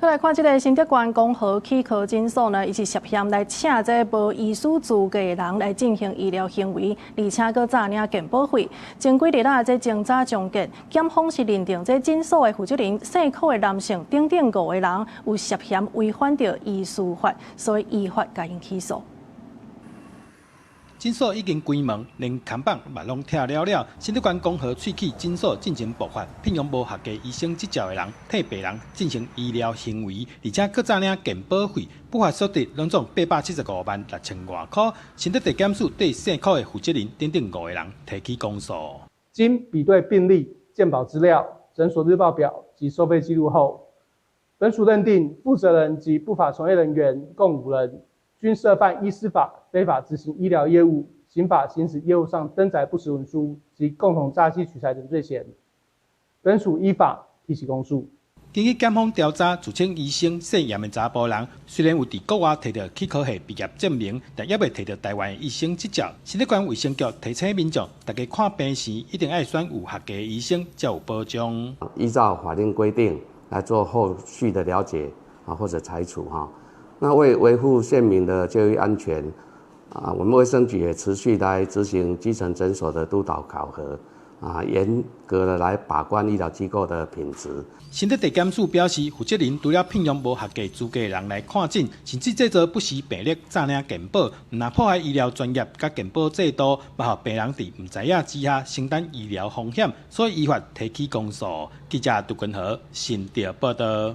來看這个新竹縣光和齒科診所呢，伊是涉嫌來請這个無醫師資格的人來進行醫療行為，而且閣詐領健保費。前幾日啊，這偵查終結，檢方是認定這診所的負責人姓柯的男性等等五个人有涉嫌違反著醫師法，所以依法共𪜶起訴。診所已經關門，連看板嘛攏拆了了。新竹縣光和喙齒診所進前爆發，聘用無合格醫生執照的人替病人進行醫療行為，而且閣詐領健保費，不法所得攏總875萬6千外箍。新竹地檢署對姓柯的負責人等等五個人提起公訴。經比對病歷、健保資料、診所日報表及收費記錄後，本署認定負責人及不法從業人員共五人，均涉犯醫師法非法執行醫療業務、刑法行使業務上登載不實文書及共同詐欺取財等罪嫌，本署依法提起公訴。根據檢方調查，自稱醫生姓嚴的查埔人，雖然有佇國外提著齒科系畢業證明，但猶未提著台灣的醫生執照。新竹縣衛生局提醒民眾，大家看病時一定愛選有合格的醫生，才有保障。依照法令規定來做後續的了解啊，或者裁處哈。那為維護縣民的就醫安全，啊，我們衛生局也持續來執行基層診所的督導考核，啊，嚴格的來把關醫療機構的品質。新竹地檢署表示，負責人除了聘用無合格資格的人來看診，甚至製造不實病歷、詐領健保，毋但破壞醫療專業佮健保制度，嘛予病人佇毋知影之下承擔醫療風險，所以依法提起公訴。記者杜根和新竹報道。